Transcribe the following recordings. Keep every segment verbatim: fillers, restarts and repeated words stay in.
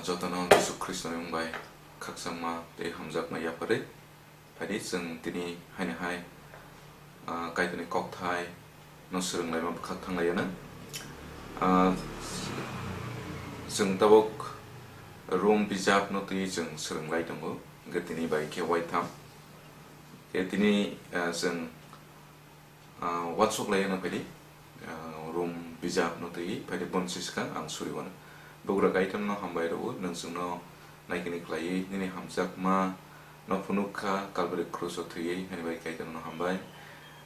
Jotono Jisu Khristoni mung bai khakchangma tei hamjakma yapharwi phaidi chwng tini haino hai, ah, Kaitorni kokthai no swrwnglaima bwkhak thanglaiyano. Ah, chwng tabuk Rom bijapno twiwi chwng swrwnglai tongo, hwnkhe tini bai khe waitham. Khe tini, ah, chwng Ah, uansuk lai wngna phaidi, ah, Rom bijapno twiwi phaidi, boni siskang ang suri wano. Bugra Kaitorno hambai rwo, nwng chwngno naikini khlaiwi nini hamjakma no phunuk kha, Kalbari kruso thwiwi, haini bai Kaitorno hambai.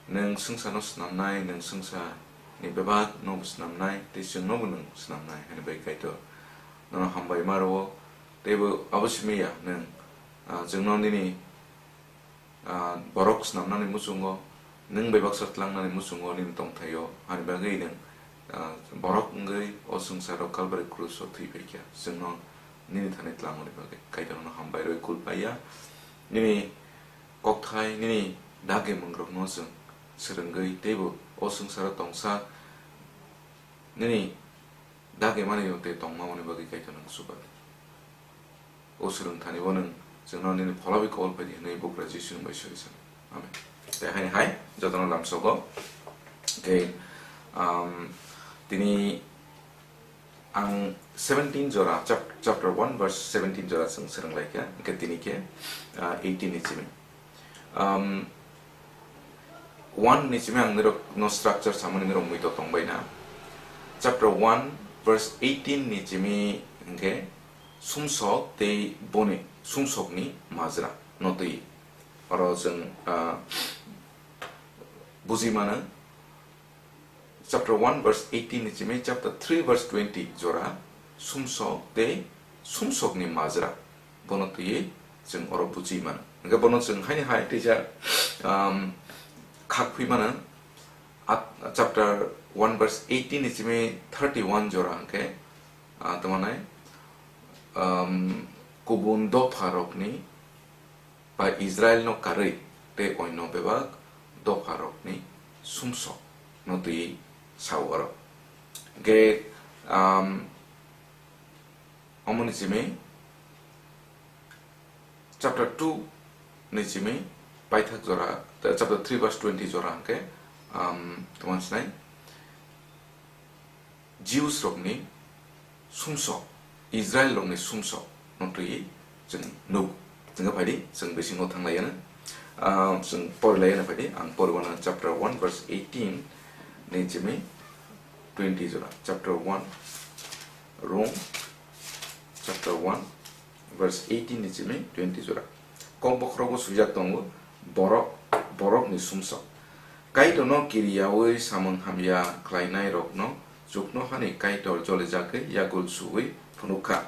Nwng swngcharno snamnai, nwng swngcharni bebak nobo snamnai, tei chwngnobo nwng snamnai, haini bai Kaitor nono hambai ma rwo. Teibo abo simi ya, nwng, ah, chwngno nini ah, borok snamnani muchungo, nwng bai baksa tlangnani muchungo nini tongthaio, hani bagwi nwng, ah, borok wngwi o swngcharo Kalbari kruso thwi phaikha, chwngno nini thani tlangmani bagwi. Kaitorno hambai rwi kul paiya, nini kokthai, nini dagi mwngrokno chwng swrwngwi, teibo o swngcharo tongsa nini dagi manwi tei tongmani bagwi Kaitorno chubago. O swrwngthani bo nwng chwngno nini pholabwi kobol phaidi hwnwi bugra Jisuni bai sori sano. Amen. Tei haini hai jotono lamsogo. Tei, um, tini ang seventeen jora, chap-, chapter one verse seventeen jora chwng swrwnglaikha, hwnkhe tini khe, uh, eighteen ni simi. Um, one ni simi ang nirok no structure samani nirok muitok tongbaina. Chapter one verse eighteen ni simi hwnkhe sumsok tei boni sumsokni majra no twi. Oro chwng, ah, buji mano, chapter one verse eighteen ni simi chapter three verse twenty jora sumsok tei sumsokni majra bono twiwi chwng oro buji mano. Hwnkhe bono chwng haini hai teisa, um, khak phi mano. At-, chapter one verse eighteen ni simi thirty-one jora hwnkhe, ah, tamo nai, um, kubun dopha rokni ba Israilno karwi tei oino bebak dopharokni sumsok no twiwi sao oro. Hwnkhe, um, omoni simi chapter two ni simi paithak jora, chapter three verse twenty jora hwnkhe, um, tamo sinai, Jews rokni sumsok, Israel rokni sumsok no twiwi chwng nuk. Chwng phaidi, chwng bisingo thanglaiyano. Ah, chwng porilaiyano phaidi, ang poriwano chapter one verse eighteen ni simi twenty jora. Chapter one, Rom, chapter one, verse eighteen ni simi twenty jora. Kok bokhorogo swijak tongo, borok, borokni sumsok. Kaitorno kiriyaui samung hamya khlainairokno chuknohani Kaitor jolijagwi yagul suui phunuk kha.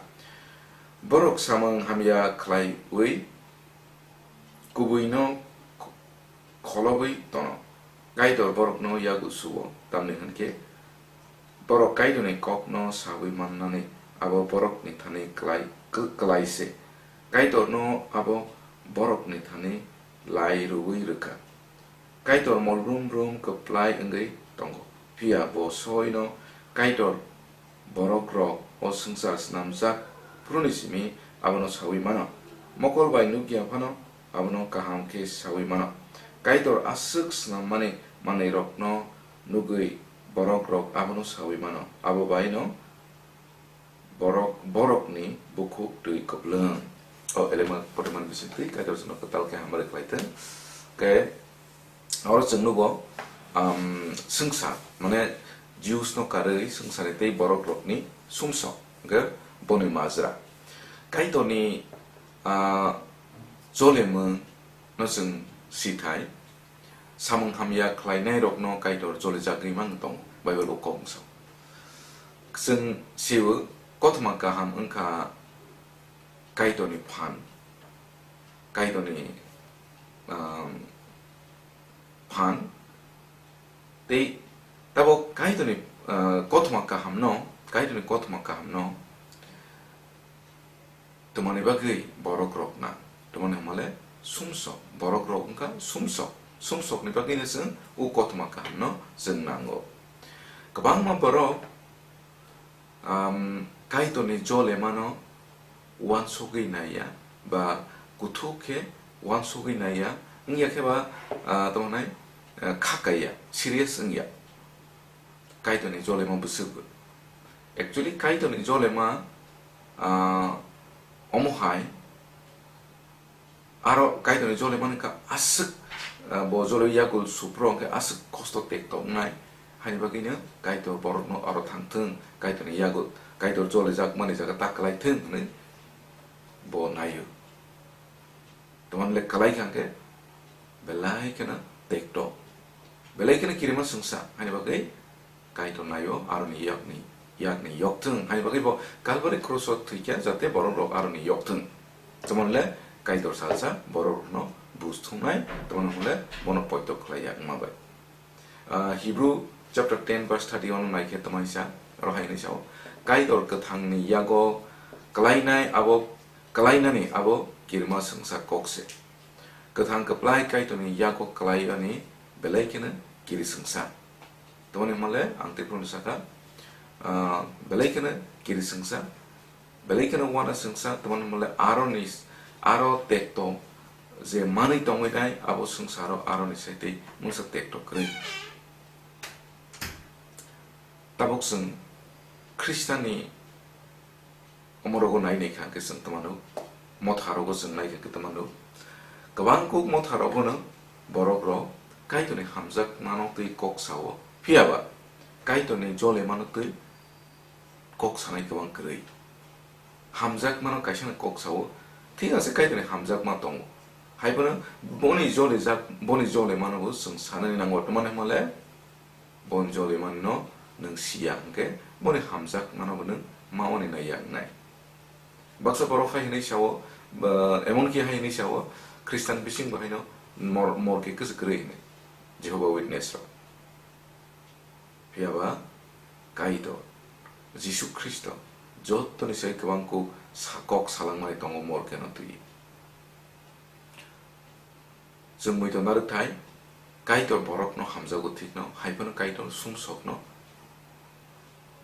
Borok samung hamya khlaiwi kubuino kholobwi tono. Kaitor borokno yagul suo, tamni hwn khe borok Kaitorni kokno saui mannani abo borokni thani klai, kw-, klai se. Kaitorno abo borokni thani lai rwui rwkha. Kaitor mol brum brum kwplai wngwi tongo, phiya bo soino Kaitor borokrok o swngchar snamjak phuruni simi abono saui mano. Mokol bai nukya phano abono kaham khe saui mano. Kaitor aswk snammani manwirokno nugwi borokrok abono saui mano. Abo baino borok, borokni bukhuk twi kwplwng. O elema potemani bisingtwi Kaitor chwngno kwtal khe hamari khlai thung. Khe oro chwng nugo, um, swngsa, mane Jews no karwi swngsani tei borok rokni sumsok, hwnkhe boni majra. Kaitorni, ah, cholemung no chwng sithai, samung hamya khlainairokno Kaitor jolijagwi mang tongo, Bible o kok wngsa. Chwng sio, kothoma kaham wngkha Kaitorni phan, Kaitorni, um, phan, tei tabok Kaitorni, uh, kothoma kahamno, Kaitorni kothoma kahamno twmani bagwi borok rok nang? Twmani hwnmale sumsok, borok rok wngkha sumsok. Sumsokni bagwino chwng o kothoma kahamno chwng nango. Kwbangma borok, um, Kaitorni jolemano uansugwi naiya, ba kuthuk khe uansugwi naiya, wngya khe ba, ah, tamo hwnai, ah, kha kaiya, serious wngya. Kaitorni jolema bwswk bo. Actually, Kaitorni jolema, ah, omo hai, aro Kaitorni jolema wngkha aswk, ah, bo joloi yakul supro hwnkhe aswk kosto tekto wngnai. Haini bagwino Kaitor borokno aro thangthwng, Kaitorni yago, Kaitor jolejak mani jaga ta kwlaithwng hwnwi bo naio. Tamo le kwlai kha hwnkhe belai kheno tekto, belai kheno kirima swngsa, haini bagwi Kaitor naio aroni yakni, yakni yokthwng, haini bagwi bo Kalvari krus o thwikha, jate borok rok aroni yokthwng. Tamo le Kaitor salsa borok rokno bus thumnai, tamo le bono poito khlai ya wngma bai. Ah, Hebrew chapter ten verse thirty-one naikhe tamo hai sa, oro hai hinwi sao, Kaitor kwthangni yago kwlainai abo, kwlainani abo kirima swngsa kok se. Kwthang kwplai Kaitorni yago kwlaiyani belai kheno kiri swngsa. Tamo hwnmale ang tei phano saka, ah, belai kheno kiri swngsa, belai kheno uana swngsa, tamo hwnmale aroni, aro tekto je manwi tongwi nai, abo swngcharo aroni sai tei mungsa tekto kwrwi. Tabuk chwng Khristanni omorogo nai nai kha hwnkhe chwng tamo mano, motha rogo chwng nai kha hwnkhe tamo mano. Kwbang kuk motha rogono borok rok Kaitorni hamjakmano twi kok sao, phiya ba Kaitorni jolemano twi kok sanai kwbang kwrwi. Hamjakmano kaisa no kok sao, thik ase Kaitorni hamjakma tongo. Hai phano boni jolejak, boni jolemano bo chwng sanani nango, tamo hwnmale boni jolemanino nwng siya hwnkhe boni hamjakmano bo nwng mawani naiya wngnai. Baksa borok hai hinwi sao, ba, emonki hai hinwi sao, Khristan bising bo haino mor-, morke kwchwk kwrwi hinwi, Jehovah Witness rok. Phiya ba Kaitor, Jisu Khristo, jottoni sai kwbang kuk sa-, kok salangmani tongo morkeno twi. Chwng muitok narwkthai, Kaitor borokno hamjago thikno, hai phano Kaitor sumsokno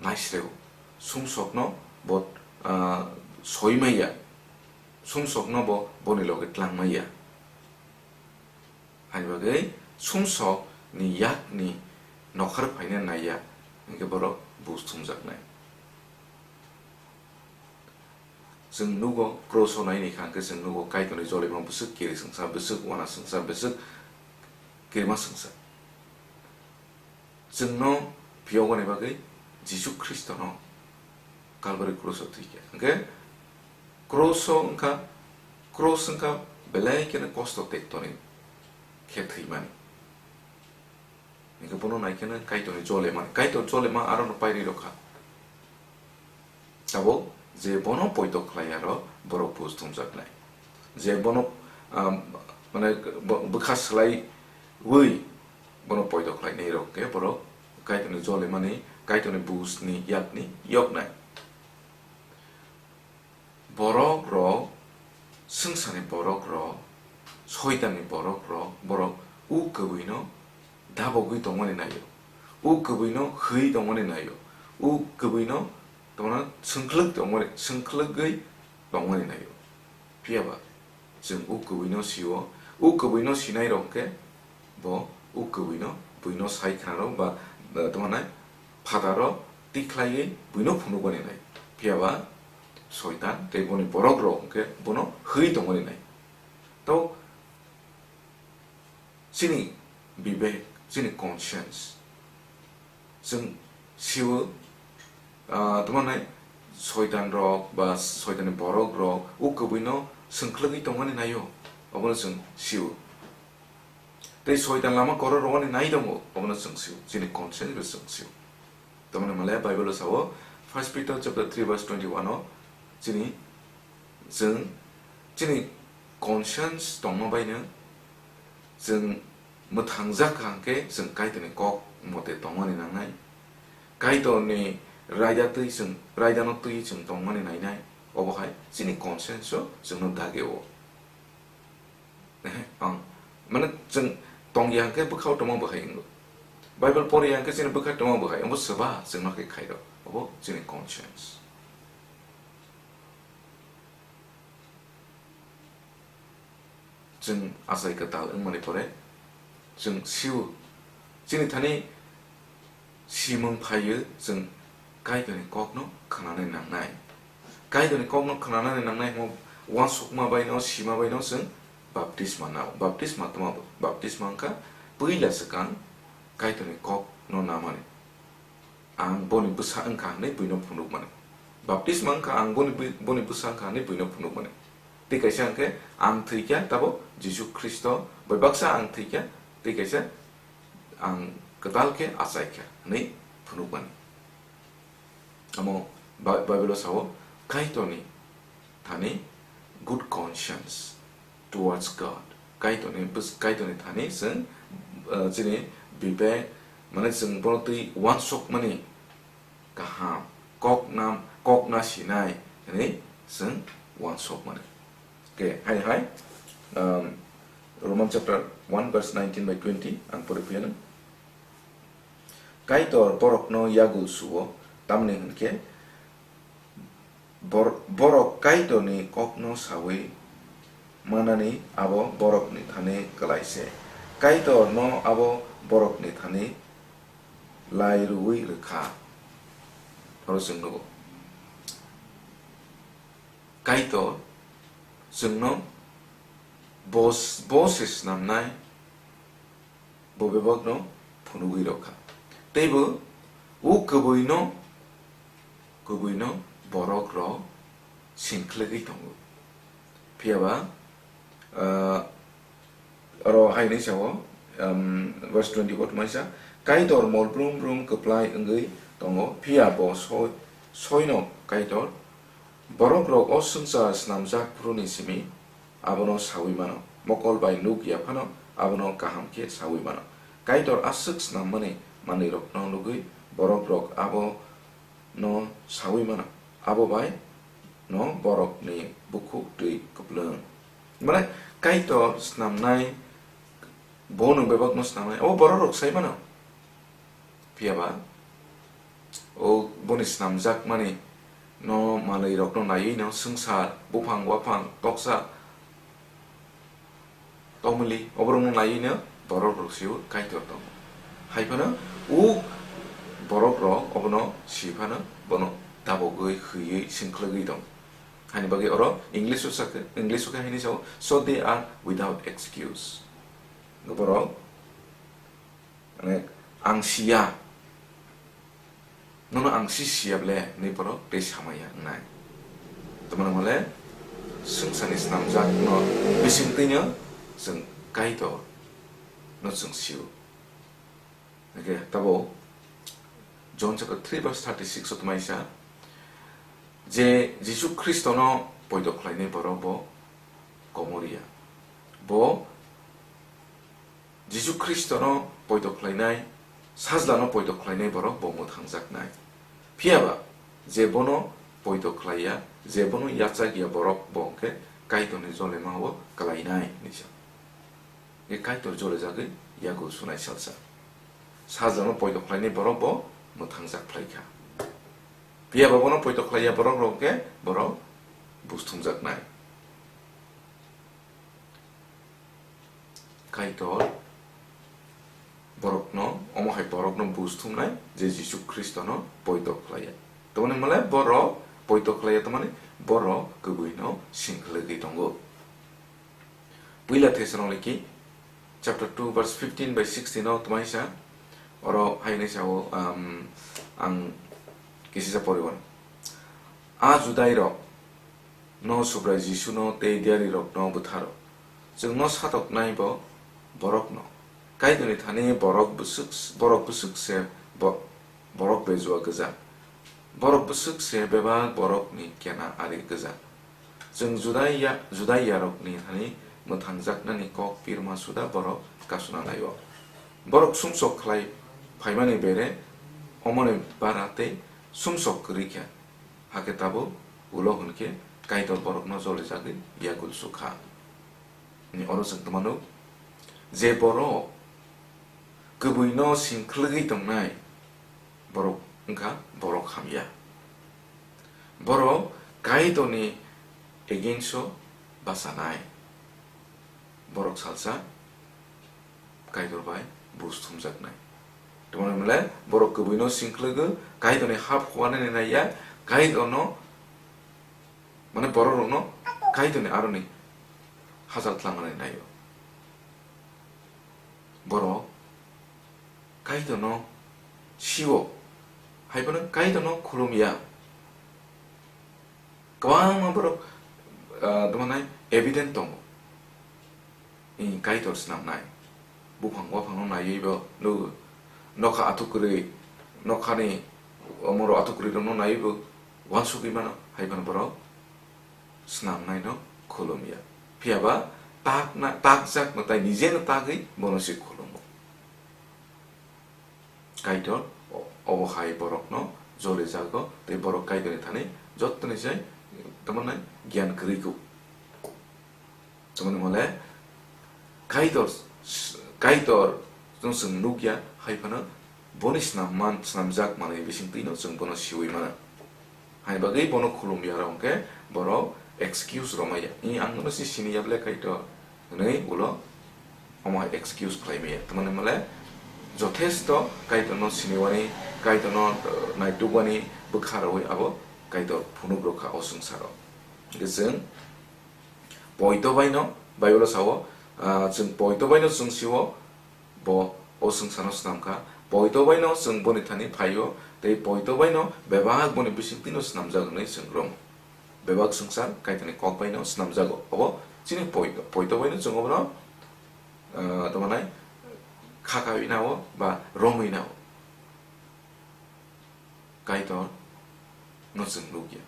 naisreo, sumsokno bo, ah, soimaiya, sumsokno bo boni loge tlangmaiya. Haini bagwi sumsokni yakni nokhar phaina naiya, hinkhe borok bus thumjaknai. Chwng nugo, cross-o nai ni kha hwnkhe chwng nugo, Kaitorni jolima bwswk kiri swngsa, bwswk uana swngsa, bwswk kirima swngsa. Chwngno phiyogani bagwi Jisu Khristono Kalvari cross-o thwikha. Hwnkhe cross-o wngkha, cross wngkha belai kheno kosto tektoni khe thwimani. Hwnkhe bono naikheno Kaitorni jolema, Kaitor jolema arono pairwi rokha. Tabuk je bono poito khlai aro borok bus thumjaknai. Je bono, ah, mane bo-, bwkha swlaiwi bono poito khlainai rok khe borok Kaitorni jolemani, Kaitorni busni yakni yoknai. Borok rok, swngcharni borok rok, soitanni borok rok, borok u kwbwino dabogwi tongmani naio, u kwbwino hwi tongmani naio, u kwbwino tongna swngkhlwk tongmani, swngkhlwgwi tongmani naio. Phiya ba chwng u kwbwino sio, u kwbwino sinai rok khe bo u kwbwino buino sai khna rok ba, eh, tongmani phataro tikhlaiwi buino phunukmani nai. Phiya ba soitan tei boni borok rok hwnkhe bono hwi tongmani nai. To chini bibek, chini conscience, chwng sio, ah, tamo nai soitan rok ba soitanni borok rok u kwbwino swngkhlwgwi tongmani naio, obono chwng sio. Tei soitan lama koro rwani nai tongo, obono chwng sio, chini conscience bo chwng sio. Tamoni hwnle Bible o sao, First Peter chapter three verse twenty-one o, chini, chwng, chini conscience tongma baino chwng mwthangjak kha hwnkhe chwng Kaitorni kok mote tongmani nangnai. Kaitorni raida twi chwng, raidano twi chwng tongmani nainai, obo hai chini conscience o chwngno dage o. Ehe, ang, mane chwng tongya hwnkhe bwkhao tongma bwkhai wngo. Bible porya hwnkhe chini bwkha tongma bwkhai, omo swba chwngno khe khairok. Obo chini conscience. Chwng achai kwtal wngmani pore chwng sio. Chini thani simung phaiyo, chwng Kaitorni kokno khnanai nangnai. Kaitorni kokno khnanani nangnai hwnma uansukma baino, sima baino chwng baptisma nao. Baptisma tamo? Baptisma wngkha puila swkang Kaitorni kokno namani. Ang boni bwsa wngkha hwnwi buino phunukmani. Baptisma wngkha ang boni bwi-, boni bwsa wngkha hwnwi buino phunukmani. Tei kaisa hwnkhe ang thwikha tabo Jisu Khristo, bai baksa ang thwikha, tei kaisa ang kwtal khe achaikha hwnwi phunukmani. Amo Ba-, Bible-o sao, Kaitorni thani good conscience towards God. Kaitorni bus-, Kaitorni thani chwng, uh, chini bibek, mane chwng bono twi uansukmani kaham, kokna, kokna sinai hwnwi chwng uansukmani. Okay, hai hai, um, Roman chapter one verse nineteen by twenty ang pori phiyano. Kaitor borokno yagul suo, tamni hwnkhe bor-, borok Kaitorni kokno saui manani abo borokni thani kwlai se. Kaitorno abo borokni thani lai rwui rwkha. Oro chwng nugo. Kaitor chwngno bos-, bo se snamnai, bo bebakno phunugwi rwkha. Teibo o kwbwino, kwbwino borok rok singkhlwgwi tongo. Phiyaba, ah, oro hai hinwi sao, um, verse twenty-four tongmani sa, Kaitor mol brum brum kwplai wngwi tongo, phiya bo soi-, soino Kaitor. Borok rok o swngchar snamjak phuruni simi abono saui mano, mokol bai nuk ya phano abono kaham khe saui mano. Kaitor aswk snammani manwirokno nugwi borok rok abono saui mano, abo bai no borokni bukhuk twi kwplwng. Mane Kaitor snamnai, bono bebakno snamnai, abo borok rok sai mano. Phiyaba o boni snamjakmani no manwirokno naiwi no swngchar, buphang, waphang, toksa, tomili, oborokno naiwi no borok rok sio Kaitor tongo. Hai phano o borok rok obono si phano bono tabogwi, hwiwi, singkhlwgwi tongo. Hani bagwi oro English o sakhe, English o khe hini sao, "So they are without excuse." Borok Mane, "Ang siya, nono ang si siya ble," hinwi borok tei samaya wngnai. Tamoni hwnle swngcharni snamjakno bisingtwino chwng Kaitorno chwng sio. Hwnkhe tabo John chapter three verse thirty-six o tongmai sa, je Jisu Khristono poito khlainai borok bo komoria. Bo Jisu Khristono poito khlainai, Sajlano poito khlainai borok bo mwthangjaknai. Phiyaba je bono poito khlaiya, je bono yachakya borok bo hwnkhe Kaitorni jolema o kwlainai hinwi sa. Hwnkhe Kaitor jolejagwi yakul sunai salsa. Sajlano poito khlainai borok bo mwthangjak phlaikha. Phiyaba bono poito khlaiya borok rok hwnkhe borok bus thumjaknai. Kaitor borokno, omo hai borokno bus thumnai je Jisu Khristono poito khlaiya. Tamoni hwnle borok poito khlaiya, tamoni borok kwbwino singkhlwgwi tongo. Puila Thessaloniki chapter two verse fifteen by sixteen o tongmai sa, oro hai hinwi sao, um, ang kisisa poriwan. A Judairok no Subrai Jisuno tei diarirokno bwtharo. Chwngno satoknai bo borokno. Kaitorni thani borok bwswk, borok bwswk se bo-, borok bejua gwja. Borok bwswk se bebak borokni kena ari gwja. Chwng Judaiya, Judaiyarokni thani mwthangjaknani kok pirma suda borok kasuna lai-o. Borok sumsok khlai phaimani bere omoni bara tei sumsok kwrwi kha. Hakhe tabuk ulo hwn khe Kaitor borokno jolijagwi yakul su kha. Ni oro chwng tongmano, je borok kwbwino singkhlwgwi tongnai, borok wngkha borok hamya. Borok Kaitorni against-o bachanai. borok salsa Kaitor bai buj thumjaknai. Tamoni hwnle borok kwbwino singkhwlwgo, Kaitorni hap huanani naiya, Kaitorno, mane, borokrokno Kaitorni aroni hachal tlangnani naio. Borok Kaitorno sio, hai phano Kaitorno khulumya. Kwbangma borok, ah, tamo nai evident tongo. Ni Kaitor swnamnai. Buphang waphangno naiwi bo nugo. Nokha athukwrwi, nokhani omoro athukwrwirokno naiwi bo uansugwi mano, hai phano borok swnamnaino khulumya. Phiya ba takna, takjak mwtai nijeno tagwi bono se khulumo. Kaitor o-, obo hai borokno jorijago, tei borok Kaitorni thani jottoni se, tamo nai, giyan kwrwi kuk. Tamoni hwnle Kaitor, Kaitor no chwng nukya, hai phano boni snamman, snamjak manwi bisingtwino chwng bono siui mano. Hai bagwi bono khulumya rok hwnkhe borok excuse romaya. "I ang nono si siniya ble Kaitor," hwnwi ulo omo hai excuse khlai maya. Tamoni hwnle jothesto Kaitorno siniwani, Kaitorno, eh, naitukmani bwkha rwui abo Kaitor phunuk rwkha o swngcharo. Hwnkhe chwng poito baino, Bible-o sao, ah, chwng poito baino chwng sio, bo o swngcharno snam kha. Poito baino chwng boni thani phaio, tei poito baino bebak boni bisingtwino snamjak hwnwi chwng rom. Bebak swngchar Kaitorni kok baino snamjago. Obo chini poito, poito baino chwng obono, ah, tamo nai, kha kaui nao ba romwi nao. Kaitor no chwng nukya.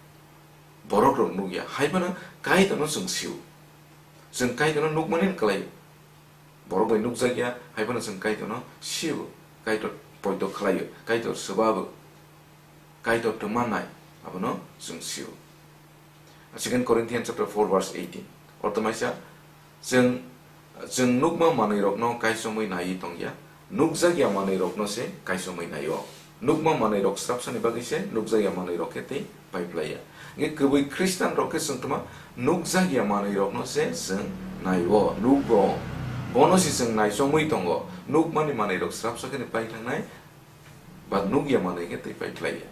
Borok rok nukya. Hai phano Kaitor no chwng sio. Chwng Kaitor no nukmani khlai. Borok bai nukjakya, hai phano chwng Kaitor no sio. Kaitor poito khlaio. Kaitor swbabo. Kaitor tongma nai. Abono chwng sio. Second Corinthians chapter four verse eighteen. Orthomaisa, chwng, chwng nukma manwirokno kaichomwi naiwi tongya, nukjakya manwirokno se kaichomwi naio. Nukma manwirok srapsani bagwi se nukjakya manwirok khe tei paiphlaiya. Hwnkhe kwbwi Khristianrok khe chwng tongma nukjakya manwirokno se chwng naio, nugo. Bono se chwng naichomwi tongo. Nukmani manwirok srapsa khe paithangnai, ba nukya manwi khe tei paiphlaiya.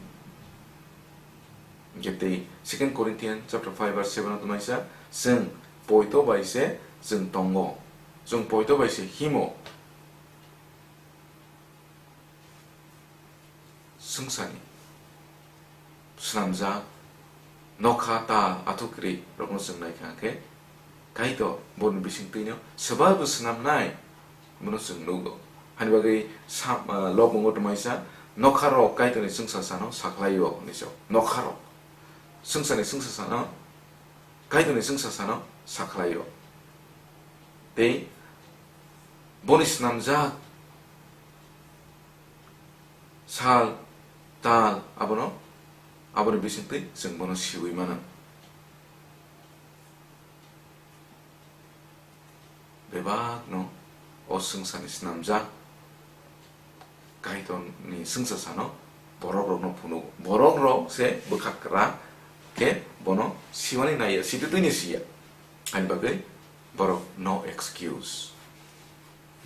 Hwnkhe tei Second Corinthians chapter five verse seven o tongnaisa, chwng poito bai se chwng tongo, chwng poito bai se himo. Swngcharni swnamjak nokha ta athukri rokno chwng naikha khe, Kaitor boni bisingtwino swbaibo swnamnai, bono chwng nugo. Hani bagwi sam-, ah, lobmungo tongmaisa, nokharok Kaitorni chwngsasano sakhlaio hinwi sao. Nokharok. Swngcharni chwngsasano, Kaitorni chwngsasano sakhlaio. Tei boni swnamjak sal, tal, abono, aboni bisingtwi chwng bono siui mano. Bebakno o swngcharni swnamjak Kaitorni swngchasano borokrokno phunugo. Borokrok se bwkha kwrak khe bono siwani naiya, sititwini siya. Ani bagwi borok no excuse.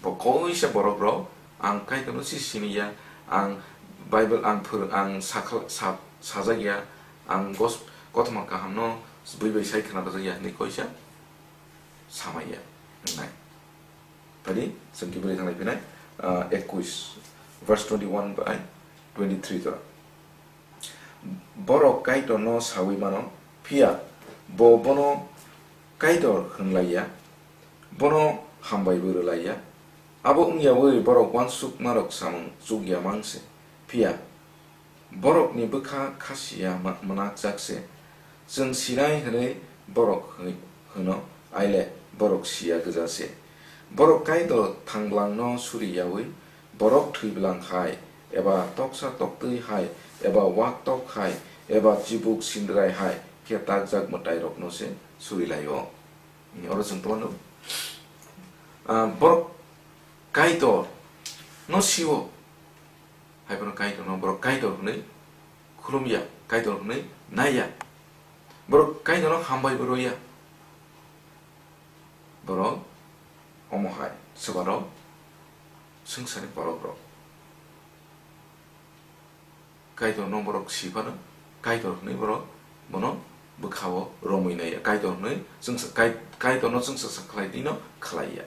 Bo koisa borok rok, ang Kaitorno si siniya, ang Bible ang phwrwng, ang sakha-, sa-, sajakya, ang gos-, kothoma kahamno bui bai sai khna rwjakya hinwi koisa samaiya wngnai. Phadi chwng khe bwrwi thanglai phinai, ah, ekwis, verse twenty-one bai twenty-three jora. Borok Kaitorno saui mano, phiya bo bono Kaitor hwnlaiya, bono hambai bo rwlaiya. Abo wngyaui borok uansukmarok samung chukya mang se, phiya borokni bwkha khasiya ma-, mwnakjak se. Chwng sinai hwnwi borok hwnwi hwno, aile borok siya gwja se. Borok Kaitor thangbwlangno suri yaui, borok thwibwlang hai, eba toksa toktwi hai, eba waktok hai, eba chibuk sindrai hai khe takjak mwtairokno se suri lai-o. Oro chwng tongmano, ah, borok Kaitor no sio. Hai phano Kaitorno borok Kaitor hwnwi khulumya, Kaitor hwnwi naiya. Borok Kaitorno hambai bo rwya. Borok Omo hai swbaro swngcharni borok rok. Kaitor no borok si phano, Kaitor hwnwi borok bono bwkhao romwi naiya. Kaitor hwnwi chwngsa-, Kai-, Kaitor no chwngsa sa khlai twi no khlaiya.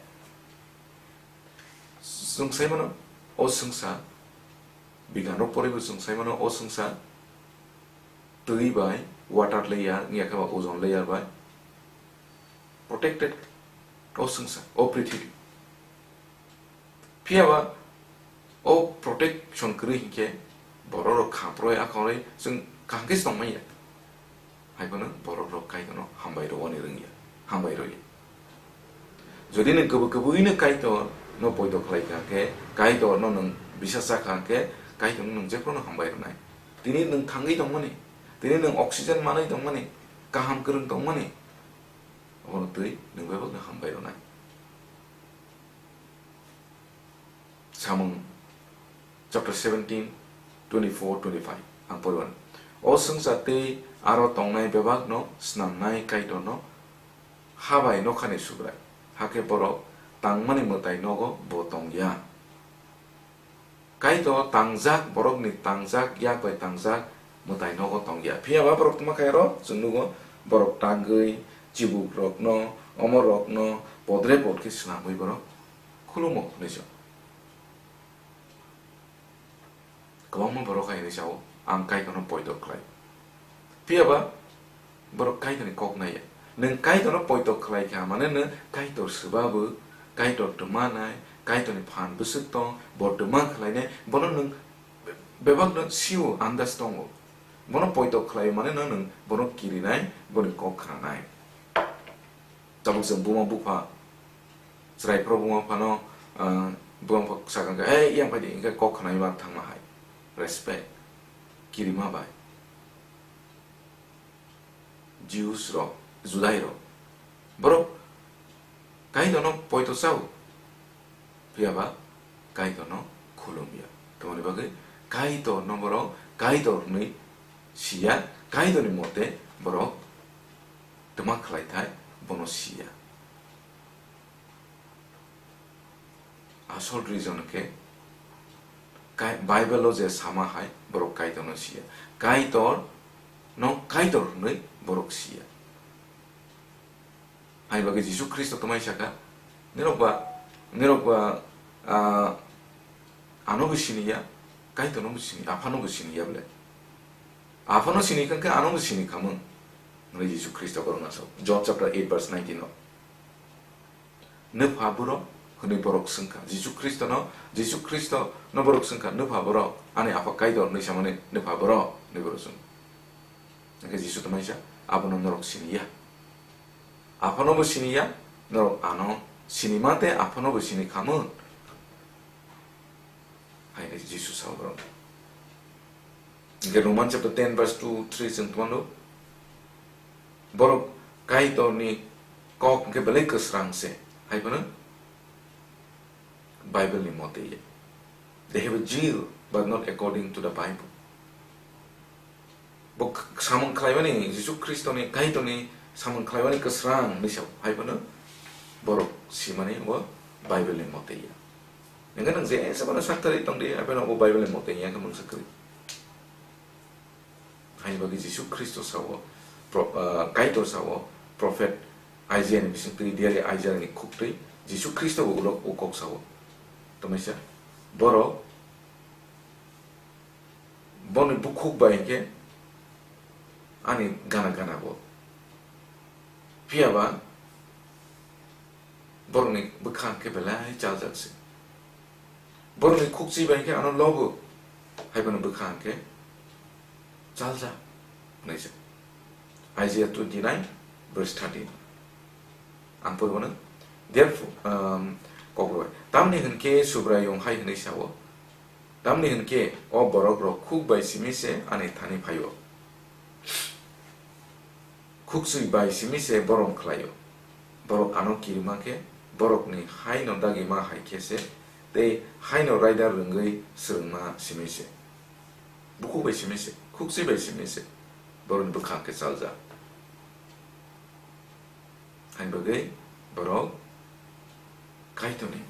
Chwng sai mano, o swngsa, bigan rok porwi bo chwng sai mano, o swngsa twi bai, water layer, wngya khe ba ozone layer bai protected, o swngsa, o prithibi. Phiya ba o protection kwrwi hinkhe borok rok kha poroi, a kha poroi chwng kaham khe se tong manya. Hai phano borok rok Kaitor no hambai rwani rwngya, hambai rwya. Jodi nwng kwbwi kwbwi no Kaitor no poito khlai kha khe, Kaitor no nwng bisa cha kha khe, Kaitor no nwng jephru no hambai rwnai. Tini nwng thangwi tongmani, tini nwng oxygen manwi tongmani, kaham kwrwng tongmani, obono twi nwng bebak no hambai rwnai. Samung chapter seventeen, twenty-four, twenty-five ang poriwan. O swngsa tei aro tongnai bebak no snamnai Kaitor no ha bai nokhani subrai. Hakhe borok tangmani mwtai nogo bo tongya. Kaitor tangjak, borokni tangjak, yak bai tangjak mwtai nogo tongya. Phiya ba borok tongma khe aro chwng nugo, borok tangwi chibuk rokno, omo rokno podre pod khe swnamwi borok khulumo hwnwi sa. Kwbangma borok hai hwnwi sao, "Ang Kaitorno poito khlai." Phiya ba borok Kaitorni kok naiya. Nwng Kaitorno poito khlai kha, mane nwng Kaitor swbabu, Kaitor twma nai, Kaitorni phan bwswk tong, bo twma khlainai, bono nwng bebakno sio, andas tongo. Bono poito khlai mane no nwng bono kirinai, boni kok khnanai. Tabuk se buma bupha, chwrai phro buma phano, ah, buma bupha sakha khe, "Ei, yang phai di," hinkhe kok khnai ma thangma hai. Respect. Kirima bai. Jews rok, Judai rok, borok Kaitorno poito chao, phiya ba Kaitorno khulumya. Tamoni bagwi Kaitorno borok Kaitor hwnwi siya, Kaitorni mote borok twma khlai thai bono siya. Asol reason khe Kai-, Bible o je sama hai borok Kaitor no siya. Kaitor no Kaitor hwnwi borok siya. Hai bagwi Jisu Khristo twmai saka, "Nirok ba, nirok ba, ah, ano bo siniya, Kaitor no bo sini, Apha no bo siniya bole. Apha no sini kha khe ano bo sini khamung." Hwnwi Jisu Khristo borok no sao. John chapter eight verse nineteen o. "Nwpha borok?" hwnwi borok swngkha. Jisu Khristono, Jisu Khristono borok swngkha, "Nwpha borok?" Ani Apha Kaitor hwnwi samani, "Nwpha borok?" hwnwi borok swng. Hwnkhe Jisu tongmani sa, "Abono norok siniya. Aphano bo siniya, norok ano sinima tei Aphano bo sini khamung." Hai hwnwi Jisu sao borok. Hwnkhe Roman chapter ten verse two, three chwng tongmano. Borok Kaitorni kok hwnkhe belai kwsrang se, hai phano Bible ni mote ya. They have a zeal, but not according to the Bible. Bo k-, samung khlaimani, Jisu Khristoni, Kaitorni samung khlaimani kwsrang hwnwi sa, hai phano borok simani bo Bible ni mote ya. Hwnkhe nwng je se bono sak kwrwi tong di, hai phano bo Bible ni mote ya, hwnkhe mungsa kwrwi. Haini bagwi Jisu Khristo sao, pro-, ah, Kaitor sao, prophet Isaiah ni bising twi, diari Isaiah ni khuk twi, Jisu Khristo bo ulo-, o kok sao. Tongmisa, borok boni bukhuk bai hwnkhe ani gana gana bo. Phiya ba, borokni bwkha hwnkhe belai chaljak se. Borokni khukchi bai hwnkhe ano lobo, hai bono bwkha hwnkhe chaljak, hwnwi se. Isaiah twenty-nine verse thirteen. Ang pori bono, therefore, um, kokroi. Tamni hwnkhe Subraiyung hai hwnwi sao, tamni hwnkhe o borok rok khuk bai simi se ani thani phaio. Khukchwi bai simi se borom khlaio. Borok ano kirima khe borokni haino dagima hai khe se tei haino raida rwngwi swrwngma simi se. Bukhuk bai simi se, khukchwi bai simi se borokni bwkha khe chaljak. Haini bagwi borok, Kaitorni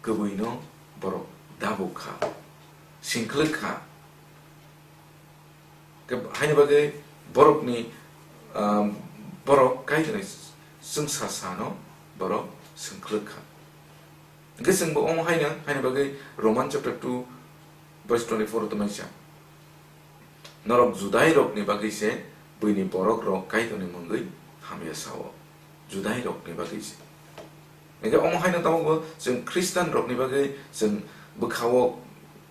kwbwino borok dabuk kha, singkwlwk kha. Ke-, haini bagwi borokni, um, borok Kaitorni chwngsa sano borok singkwlwk kha. Hwnkhe chwngbo omo haino, haini bagwi Roman chapter two verse twenty-four o tongmani sa, "Norok Judairokni bagwi se buini borokrok Kaitorni mungwi hamya sao." Judairokni bagwi se. Hwnkhe omo haino tabukbo chwng Khristanrokni bagwi chwng bwkhao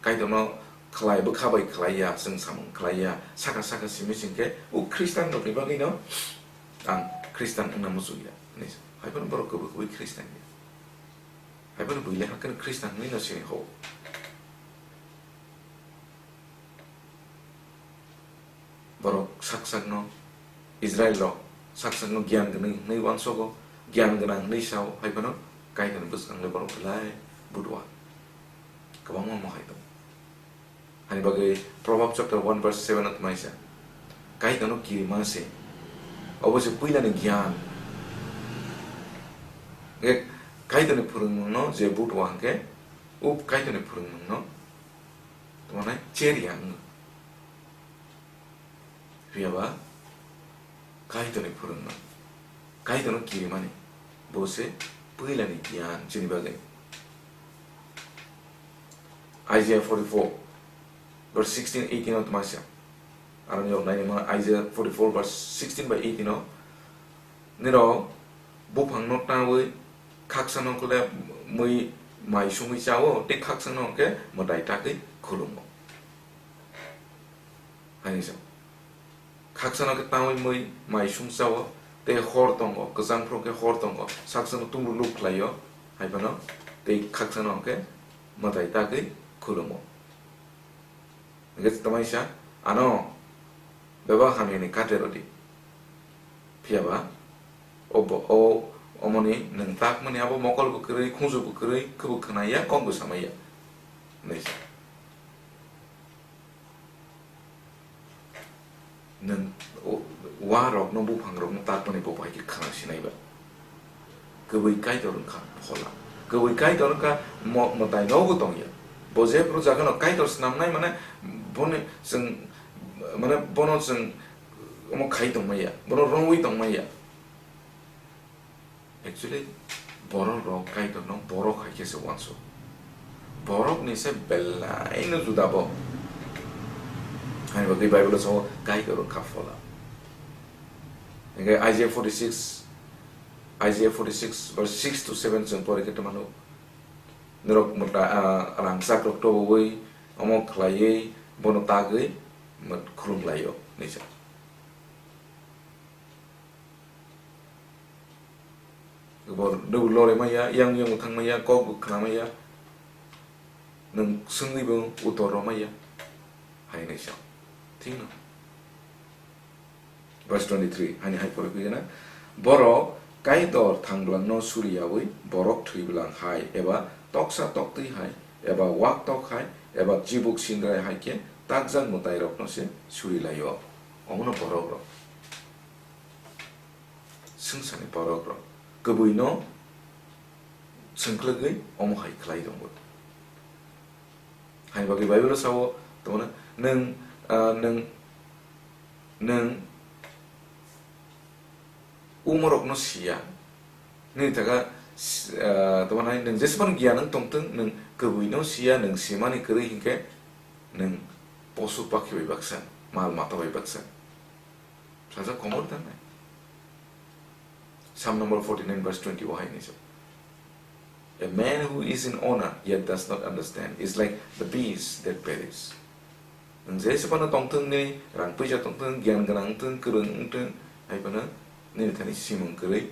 Kaitorno khlai, bwkha bai khlai ya, chwng samung khlai ya, saka saka simi singkhe o Khristanrokni bagwino ang Khristan wngna muchung ya, hinwi sa. Haiphano borok kwbwi kwbwi Khristan ya. Haiphano buile hakhe Khristan hinwi no sini ho. Borok sak sakno, Israel rok sak sakno giyan gwnwi hwnwi uansogo, giyan gwnang hwnwi sao, haiphano Kaitorni bwskango borok belai budua. Kwbangma mohai tongo. Hani bagwi Proverbs chapter one verse seven o tongmani sa, Kaitorno kirima se, obo se puilani giyan. Hwnkhe Kaitorni phwrwngmungno je budua hwnkhe, o Kaitorni phwrwngmungno tongmani cherya wngo. Phiya ba Kaitorni phwrwngmung, Kaitorno kirimani, bo se puilani giyan chini bagwi. Isaiah forty-four, verse sixteen, eighteen o tongmani sa. Aro ni rok naini ma Isaiah forty-four, verse sixteen by eighteen o, nirok buphangno tawi khaksano kle mui mai sungwi chao, tei khaksano khe mwtai tagwi khulumo. Haini sa. Khaksano khe tangwi mui mai sung chao, tei hor tongo, kwchang phuru khe hor tongo, saksano tumrwluk khlaio, haiphano tei khaksano khe mwtai tagwi khulumo. Hwnkhe tongmani sa, ano bebak hamyani kate rwdi. Phiya ba o bo-, o omoni nwng takmani abo mokol bo kwrwi, khunju bo kwrwi, khe bo khwnai ya, kok bo samai ya. Hinwi sa. Nwng o-, wa rokno, buphang rokno takmani bo bai khe khna sinai ba. Kwbwi Kaitor wngkha phola. Kwbwi Kaitor wngkha mo-, mwtai nogo tongya. Bo jephru jagano Kaitor snamnai mane boni chwng, mane bono chwng, omo khai tongmaya, bono romwi tongmaya. Actually, borok rok Kaitorno borok hai khe se uansuk. Borok ni se belai no juda bo. Hani bagwi Bible o sao Kaitor wngkha phola. Hingke Isaiah forty-six, Isaiah forty-six verse six to seven chwng pori khe tongmano. Norok mwta, ah, rangchak rok tobogwi omo khlaiwi bono tagwi mwt khulum laio, hinwi sa. Bo, nwng lorwi maya, yang yang thang maya, kok bo khna maya, nwng swngwi bo utor rw maya, hai hinwi sa. Thik no? Verse twenty-three, hani hai pore khe na, borok Kaitor thangbwlangno suriyaui borok thwibwlang hai eba toksa toktwi hai eba wak tok hai eba chibuk sindrai hai khe takjak mwtairokno se suri lai-o. Omono borok rok. Swngcharni borok rok kwbwino swngkwlwgwi omo hai khlai tongo. Hani bagwi Bible o sao, tongmani, nwng, ah, nwng, nwng umorokno siya. Nini taka, s-, ah, tongmani, nwng jesebani giyan wng tongtwng, nwng kwbwino siya, nwng simani kwrwi hinkhe, nwng posu pakhi bai baksa, mal mata bai baksa. Sajak komor tangnai. Psalm number forty-nine verse twenty o hai hinwi sa. A man who is in honor yet does not understand is like the beast that perish. Nwng je se phano tongthwng ni rang puisa tongthwng, giyan gwnang wngthwng, kwrwng wngthwng, hai phano nini thani simung kwrwi,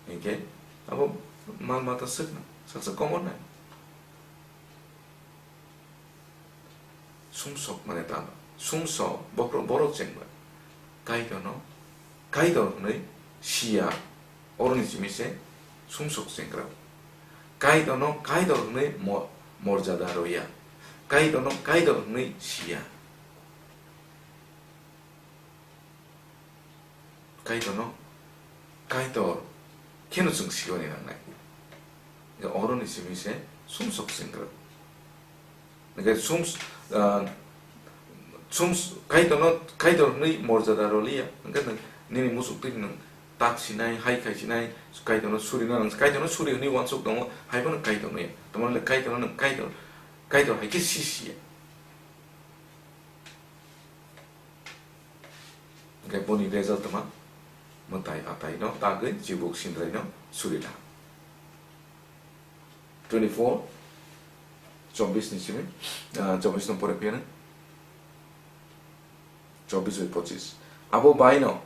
hinkhe abo mal mata swkna, sajak komor nai. Sumsok mane tamo? Sumsok bokhorok borok chengba. Kaitorno Kaitor hwnwi siya, oroni simi se sumsok chengra. Kaitorno Kaitor hwnwi mo-, morjada roya. Kaitorno Kaitor hwnwi siya. Kaitorno Kaitor kheno chwng siwani nangnai. Oroni simi se sumsok sengkrok. Hingke sum, ah, sum, Kaitorno, Kaitor hwnwi morjada rwliya. Hingke nwng nini muchuk twi nwng tak sinai, hai khai sinai, Kaitorno suri na nang, Kaitorno suri hwnwi uansuk tongo, hai phano Kaitor nai. Tamoni le Kaitorno nwng Kaitor, Kaitor hai khe si siya. Hingke boni result tama mwtai atai no tagwi chibuk sindrai no suri na. Twenty four, chobbish ni simi, ah, chobbish no pore phiya na. Chobbish bai pochis. Abo bai no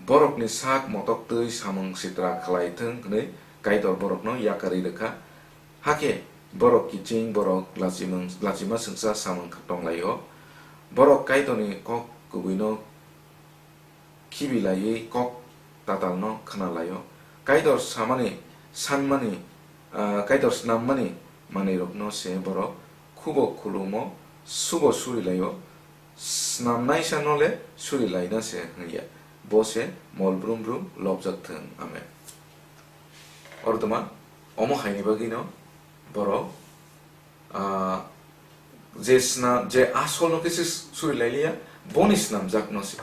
borok ni sak motok twi samung sitra khlai thung hwnwi Kaitor borok no yakarwi rwkha. Hakhe borok kiching borok lachimung, lachima swngsa samung tonglaio. Borok Kaitor ni kok kubui no khibi laiwi kok tatal no khna laio. Kaitor samani, sanmani, ah, Kaitor snammani manwi rok no se borok khubo khulumo subo suri laio. Snamnaisa no le suri laina se hwnya. Bo se mol brum brum lobjak thung. Amen. Oro toma omo hai ni bagwi no borok ah, je sna-, je asol no khe se suri lai liya, boni snamjak no se.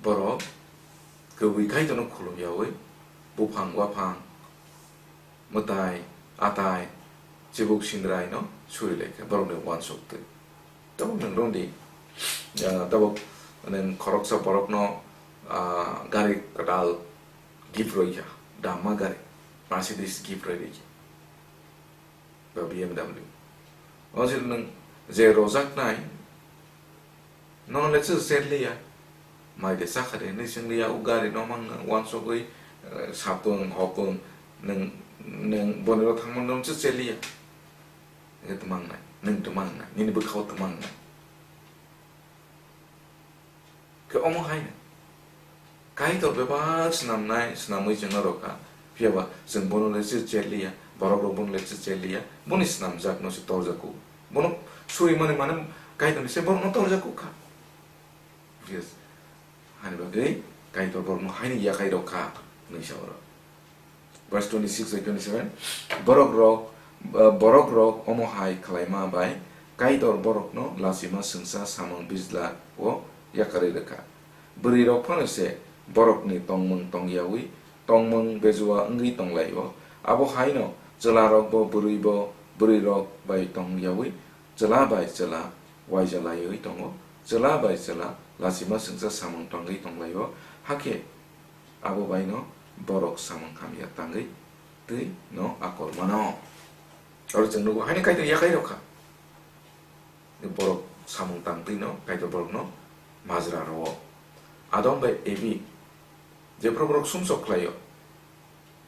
Borok kwbwi Kaitor no khulum yaui, buphang, waphang, mwtai, atai, chibuk sindrai no suri lai kha borok ni uansuk twi. Tabuk nwng rwng di, ah, tabuk nwng khoroksa borok no, ah, gari kwtal gift rwi kha, damma gari, Mercedes gift rwi rwi kha, ba B M W. O je nwng je rojak nai, nono le chwng cher liya, mai de chakha de hinwi chwng liya, o gari no mang nw uansugwi, eh, sapung, hopung, nwng, nwng boni ro thangma no chwng cher liya. Nge twmang nai, nwng twmang nai, nini bwkha o twmang nai. Khe omo hai no. Kaitor bebak swnamnai, swnamwi chwngno rwkha. Phiya ba chwng bono le chwng cher liya, borok rok bono le chwng cher liya, boni swnamjak no se torjago. Bono suri mani mane Kaitor ni se borok no torjago kha. Yes. Hani bagwi Kaitor borok no haini yakai rok kha, hwnwi sa oro. Verse twenty six bai twenty seven, borok rok, eh, borok rok omo hai khlaima bai Kaitor borok no lachima swngsa samung bijla o yakarwi rwkha. Bwrwi rok phano se borok ni tongmung tongyaui tongmung bejua wngwi tonglaio. Abo hai no chwla rok bo bwrwi bo bwrwi rok bai tongyaui chwla bai chwla waija laiwi tongo. Chwla bai chwla lachima swngsa samung tongwi tonglaio. Hakhe abo bai no borok samung hamya tangwi twi no akol mano. Oro chwng nugo, haini Kaitor yakai rok kha. Borok samung tang twi no Kaitor borok no majra rwo. Adam bai Evi, jephru borok sumsok khlaio,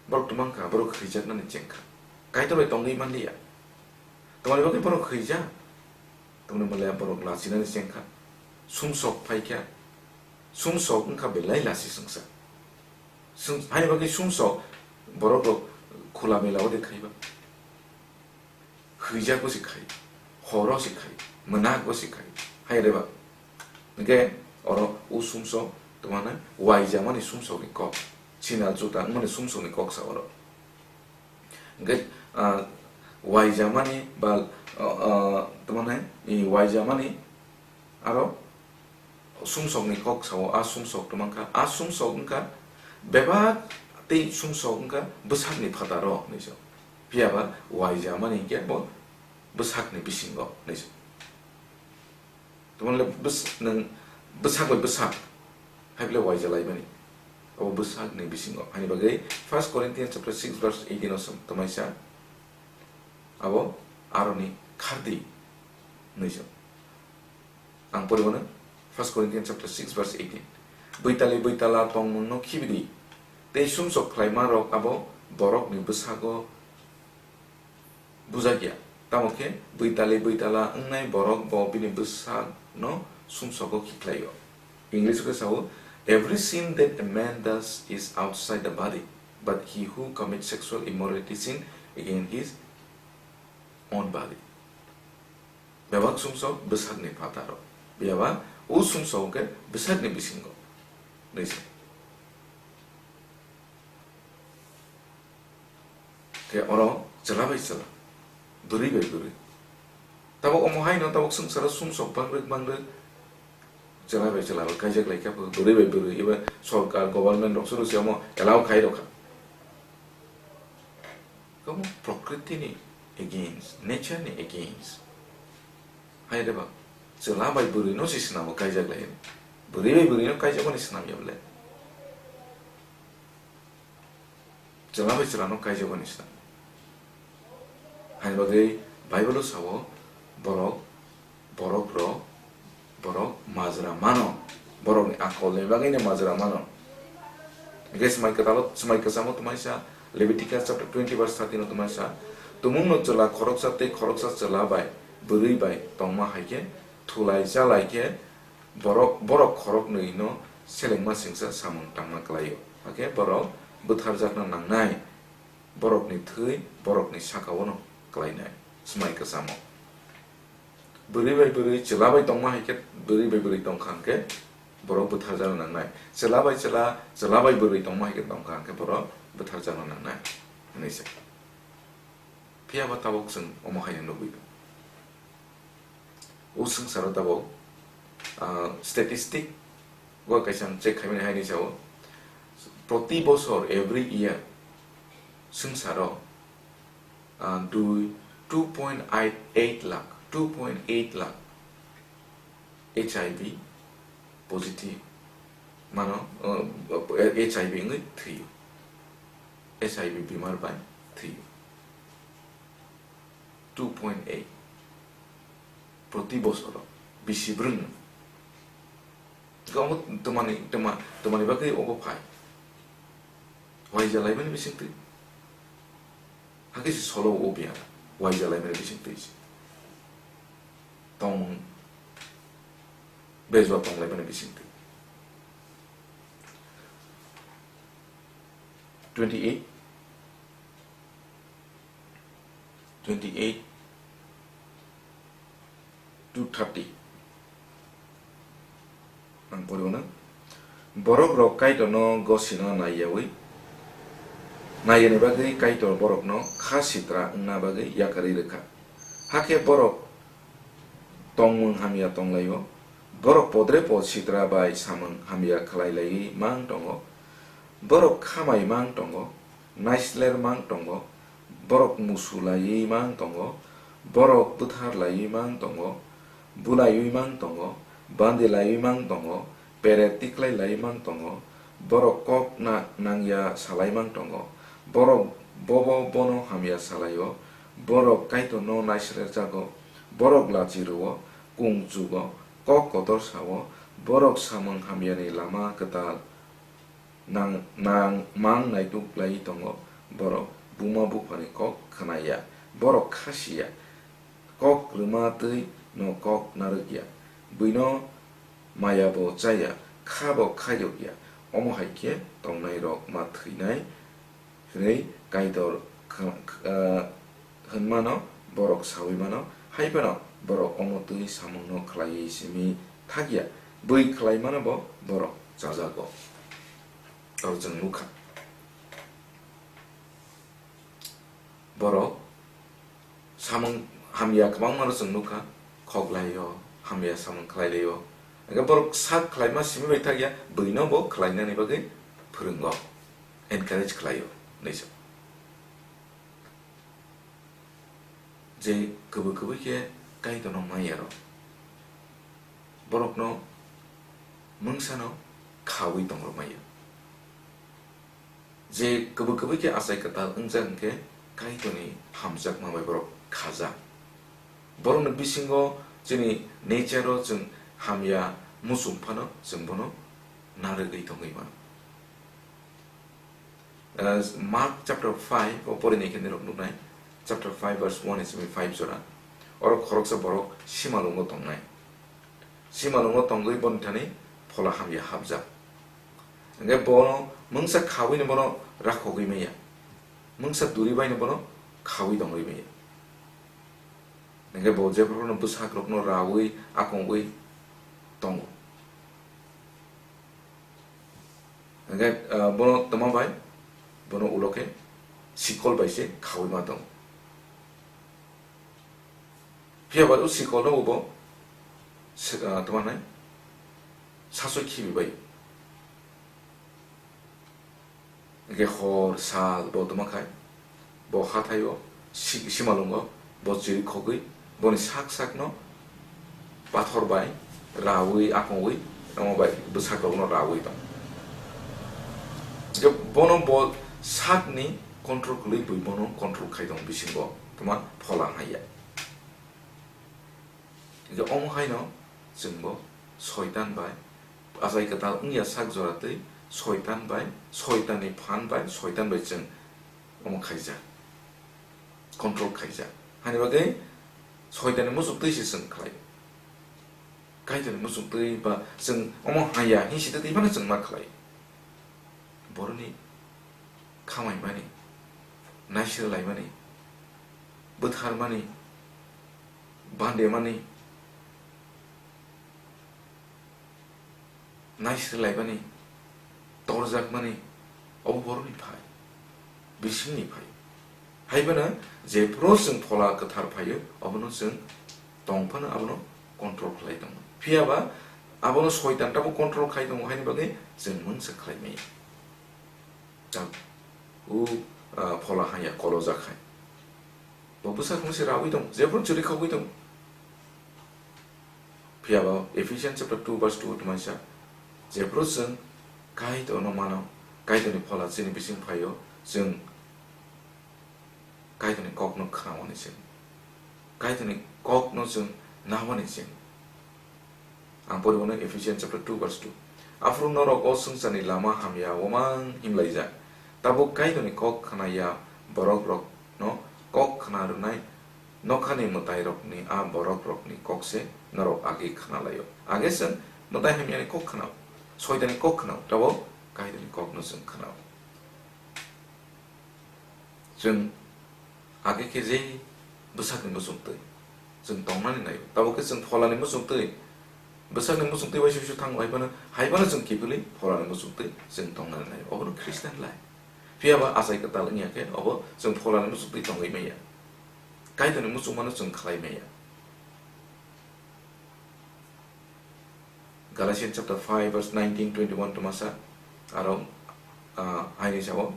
borok twmang kha, borok khwijaknani cheng kha. Kaitor bai tongwi man liya. Tamoni bagwi borok khwijak? Tamoni mole borok lachinani cheng kha. Sumsok phai kha. Sumsok wngkha belai lachi swngsa. Sum-, haini bagwi sumsok borok rok khula mela o de khaiba. Khwijak bo se khai, horo se khai, mwnak bo se khai. Hai reba. Hingke oro o sumsok twmana waijamani sumsokni kok. Sinal chuta wngmani sumsokni kok sa oro. Hingke, ah, waijamani ba, ah, ah, tamo nai, i waijamani aro sumsokni kok sao, a sumsok tamo wngkha, a sumsok wngkha bebak tei sumsok wngkha bwsakni phataro hinwi sao. Phiya ba waijamani hingke bo bwsakni bisingo hinwi sao. Tamo le bws-, nwng bwsak bai bwsak hai bole waija laimani. Abo bwsakni bisingo. Haini bagwi First Corinthians chapter six verse eighteen o sam-, tamaisa. Abo aroni khardi hinwi sa. Ang pori mano, First Corinthians chapter six verse eighteen. Bwitali bwitala tongmungno khibidi. Tei sumsok khlaima rok abo borokni bwsago bujakya. Tamo khe bwitali bwitala wngnai borok bo bini bwsakno sumsogo khiklaio. English o khe sao, "Every sin that a man does is outside the body, but he who commits sexual immorality sin against his own body." Bebak sumsok bwsakni phataro. Phiya ba O sumsok khe bwsakni bisingo. Nai se. Khe oro chwla bai chwla, bwrwi bai bwrwi. Tabuk omo haino tabuk swngcharo sumsok bangrwk bangrwk chwla bai chwla bai kaijak lai khe bwrwi bai bwrwi eba sorkar, government rok suru se omo allow khai rokha. Omo prokriti ni against, nature ni against. Hai de ba, chwla bai bwrwi no si swnamo kaijak lai. Bwrwi bai bwrwi no kaijak mani swnam ya bole. Chwla bai chwla no kaijak mani swnam. Hai bagwi Bible o sao borok, borok rok, borok majra mano. Borok ni akol ni bagwi ni majra mano. Hingke swmai kwtalo, swmai kwchamo twmai sa, Leviticus chapter twenty verse thirteen o twmai sa, tumung no chwla khoroksa tei khoroksa chwla bai bwrwi bai tongma hai khe thulai chalai khe borok, borok khoroknwi no selengma singsa samung tangma kwlaio. Hakhe borok bwtharjakna nangnai, borokni thwi borokni sakao no kwlainai. Swmai kwchamo. Bwrwi bai bwrwi, chwla bai tongma hai khe, bwrwi bai bwrwi tongkha hwnkhe borok bwtharjakna nangnai. Chwla bai chwla, chwla bai bwrwi tongma hai khe tongkha hwnkhe borok bwtharjakna nangnai hwnwi se. Phiya ba tabuk chwng omo haino nugwi. O swngcharo tabuk, ah, statistic o kaisa check khaimani haini sao, proti bosor, every year, swngcharo, ah, dui, two point eight lakh, two point eight lakh H I V positive mano, ah, H I V wngwi thwio, H I V bimar bai thwio. Two point eight proti bosoro bisi brwngno. Omo twmani, twma-, twmani bagwi obo phai. Waija laimani bisingtwi. Hakhe se solo o biya. Waija laimani bisingtwi se. Tongmung bejua tong laimani bisingtwi. Twenty eight. Twenty eight to thirty. Ang poriwo na. Borok rok Kaitor no gosino naiyawi, naiyani bagwi Kaitor borok no kha sitra wngna bagwi yakarwi rwkha. Hakhe borok tongmung hamya tonglaio, borok podre pod sitra bai samung hamya khlai laiwi mang tongo, borok khamai mang tongo, naisler mang tongo, borok musu laiwi mang tongo, borok bwthar laiwi mang tongo, bulaiwi mang tongo, bandi laiwi mang tongo, peret tiklai laiwi mang tongo, borok kok na-, nangya salai mang tongo, borok bobo bono hamya salaio, borok Kaitorno naislerjago, borok lachi rwo, kung chugo, kok kotor sao, borok samung hamyani lama kwtal nang, nang mang naituk lai tongo, borok buma buphani kok khna ya, borok kha si ya, kok rwma twi no kok narwk ya, buino maya bo cha ya, kha bo khaiyok ya, omo hai khe tongnai rok ma thwinai hwnwi Kaitor kh-, kh-, ah, hwnmano borok saui mano, hai phano borok omo twi samungno khlaiwi simi thak ya, bui khlai mano bo borok chajago. Aro chwng nukha, borok samung hamya kwbangma no chwng nukha, khoklaio, hamya samung khlai laio. Hingkhe borok sak khlaima simi bai thak ya, buino bo khlainani bagwi phwrwngo, encourage khlaio, hinwi sa. Je kwbwi kwbwi khe Kaitorno manya rok, borokno mungsano khaui tongrok manya. Je kwbwi kwbwi khe achai kwtal wngjak hwnkhe Kaitorni hamjakma bai borok khajak. Borokni bisingo chini nature-o chwng hamya muchung phano chwng bono narwgwi tongwi mano. Uh, Mark chapter five o porinai khe nirok nuknai, chapter five verse one simi five jora. Oro khoroksa borok simalungo tongnai. Simalungo tongwi boni thani phola hamya hapjak. Hingkhe bono mungsa khaui bono rakhogwi manya. Mungsa duri bai bono khaui tongwi manya. Hingkhe bo jephruno bwsakrokno raui akongwi tongo. Hingke, ah, bono toma bai, bono ulo khe sikol bai se khaui ma tongo. Phiya ba o sikol no bo se-, ah, toma nai sasoi khibi bai. Hingke hor sal bo toma khai, bo hathai o si-, simalungo bo chiri khogwi boni sak sak no pathor bai raui akongwi omo bai bwsak rok no raui tong. Hingke bono bo sak ni control kwlwi bui bono control khai tong bisingo toma phola haiya. Hingke omo haino chwngbo soitan bai achai kwtal wngya sak jora twi soitan bai, soitanni phan bai, soitan bai chwng omo khaijak, control khaijak. Hani bagwi soitanni muchuk twi se chwng khlai. Kaitorni muchuk twi ba chwng omo haya hinsi twi phano chwng ma khlai. Boroni khamaimani, naisir laimani, bwtharmani, bandemani, naisir laimani, torjakmani, obo boroni phai, bisingni phai. Haiphano jephuru chwng phola kwthar phaio, obono chwng tongphano abono control khlai tongo. Phiya ba abono soitan tabo control khai tongo, haini bagwi chwng mungsa khlai maya. Tang, o, ah, phola hanya kolojak hai. Bo bwsakni se raui tong, jephuru chwri khogwi tong. Phiya ba Ephesians chapter two verse two tongmani sa, jephuru chwng Kaitorno mano, Kaitorni phola chini bising phaio, chwng Kaitorni kokno khnaoni chwng, Kaitorni kokno chwng naoni chwng. Ang pori mano Ephesians chapter two verse two. Aphuru norok o swngcharni lama hamya womang himlaijak. Tabuk Kaitorni kok khnaya borokrokno kok khna rwnai nokhani mwtairokni a borokrokni kokse norok age khna laio. Age chwng mwtai hamyani kok khnao, soitani kok khnao, tabuk Kaitorni kokno chwng khnao. Chwng age khe je bwsakni muchungtwi chwng tongnani naio. Tabuk khe chwng pholani muchungtwi, bwsakni muchungtwi waisa waisa thango, hai phano, hai phano chwng kiphilwi pholani muchungtwi chwng tongnani naio. Obono Christian life. Phiya ba achai kwtal wngya khe obo chwng pholani muchungtwi tongwi manya. Kaitorni muchungmano chwng khlai manya. Galatians chapter five verse nineteen, twenty-one tongmasa, aro, ah, haini sao,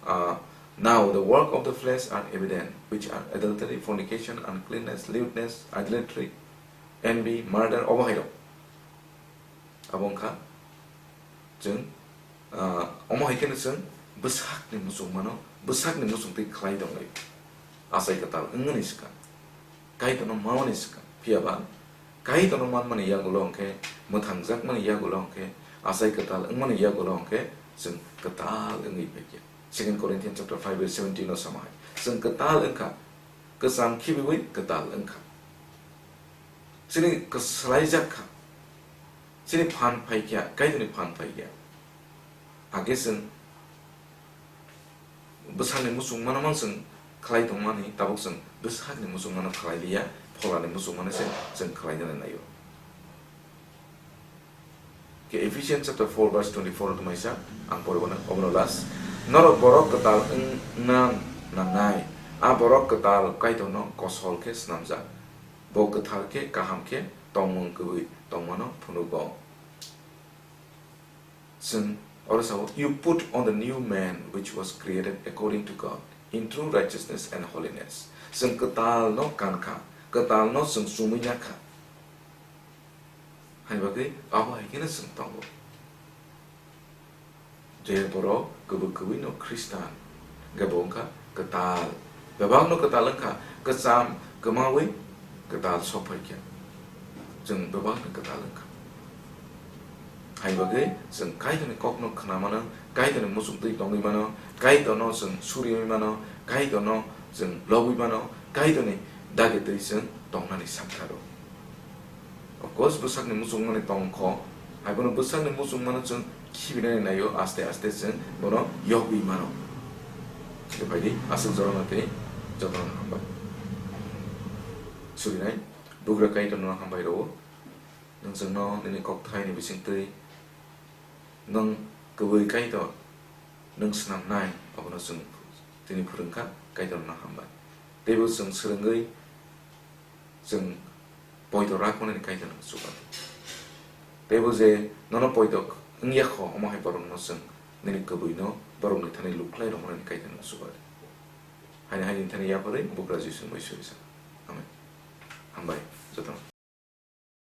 ah, "Now the work of the flesh are evident, which are adultery, fornication, uncleanness, lewdness, idolatry, envy, murder," obo hairok. Abo wngkha chwng, ah, omo hai kheno chwng bwsakni muchungmano, bwsakni muchungtwi khlai tonglaio. Achai kwtal wngmani swkang, Kaitorno mamani swkang. Phiya ba Kaitorno manmani yagulo hwnkhe, mwthangjakmani yagulo hwnkhe, achai kwtal wngmani yagulo hwnkhe chwng kwtal wngwi phaikha. Second Corinthians chapter five verse seventeen no sama hai, chwng kwtal wngkha, kwcham khibiwi kwtal wngkha. Chini kwsalaijak kha, chini phan phaikha, Kaitorni phan phaikha. Age chwng bwsakni muchungmano mang chwng khlai tongmani, tabuk chwng bwsakni muchungmano khlai liya, pholani muchungmano se chwng khlai nani naio. Khe Ephesians chapter four verse twenty-four tongmaisa, ang poribo na, obono last. Norok borok kwtal wngna nangnai, a borok kwtal Kaitorno kosol khe snamjak, bo kwthar khe kaham khe tongmung kwbwi tongmano phunugo. Chwng oro sao, "You put on the new man which was created according to God in true righteousness and holiness." Chwng kwtalno kankha, kwtalno chwng chumui nakha. Hai bagwi abo hai kheno chwng tongo. Je borok kwbwi kwbwino Khristan, hwnkhe bo wngkha kwtal. Bebakno kwtal wngkha, kwcham kwmawi kwtal sok phaikha. Chwng bebakno kwtal wngkha. Hai bagwi chwng Kaitorni kokno khna mano, Kaitorni muchungtwi tongwi mano, Kaitorno chwng suriwi mano, Kaitorno chwng lobwi mano, Kaitorni dagitwi chwng tongnani saktharo. Of course, bwsakni muchungmani tongkho, hai bono bwsakni muchungmano chwng khibinani naio, aste aste chwng bono yogwi mano. Khe phaidi, aswk jorano tei jotono hambai. Surinai, bugra Kaitorno hambai rwo. Nwng chwngno nini kokthaini bisingtwi nwng Kwbwi Kaitor nwng swnamnai, abono chwng tini phwrwngkha, Kaitorno hambai. Teibo chwng swrwngwi chwng poito rakmani Kaitorno chuba di. Teibo je nono poito wngya kho, omo hai borokno chwng nini kwbwino borokni thani lukhlai rwmani Kaitorno chuba di. Haini haini thani yapharwi bugra Jisu bai suri sa. Amen. Hambai jotono.